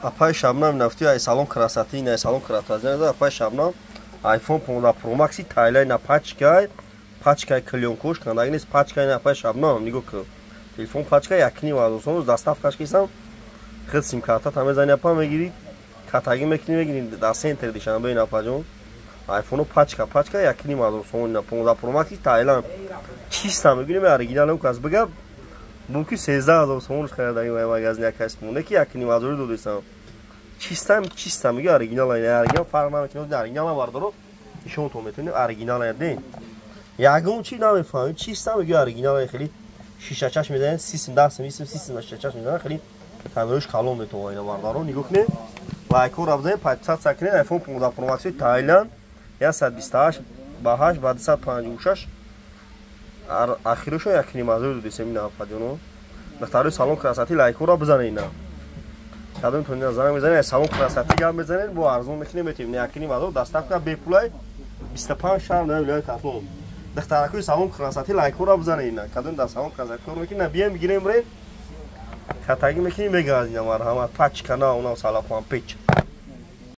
Апай Шабнам нафти ай салон красоты, ай салон красоты. Апай Шабнам iPhone 15 Pro Max Тайланд на пачкай, пачкай клёнкош кандаги нест, пачкай на апай Шабнам нигоҳ кун. Телефон пачка 1,5 ҳазор сом доставкаш кисам. Хел сим карта та мезани апа мегири, катаги мекунӣ мегири дар центр Душанбе ин апаҷон. iPhone пачка, пачка 1,5 ҳазор сом на 15 Pro Max Тайланд. Чиста мебинем оригинал кас бигап мумкин 13 000 сомонш харида ин магазин як кас монда ки 1,5 ҳазори додисам. Чистам чиста меги оригинал, оригинал фарқ намекунад, оригинал бардоро нишонтон метавонем оригинал ден. Ягон чи намефаҳмем, чиста меги оригинал хеле шишачаш мезанед, 30 10 20 30 шишачаш мезанад, хеле камерош калон метавонад ина бардаро. Нигоҳ кунед, лайкҳоро бизанед, подписаться кунед. iPhone 15 Pro Max Тайланд 128 ба 8 ба 256 ахирошо 1,5 ҳазори додисем ина апаҷоно. Духтарои салон красоты лайкҳоро бизанед ина. Кадом тон занг мезанед, салон красоты гап мезанед, бо арзон мекунем метавонем 1,5 ҳазор доставка бепулай 25 шаҳр дар вилояти Хатлон. Духтаракои салон красоты лайкҳоро бизанед ина. Кадом дар салон красоты кор мекунед, на бием бигирем бирем. Хатагӣ мекунем мегазина марҳамат пачка на онам салафан печ.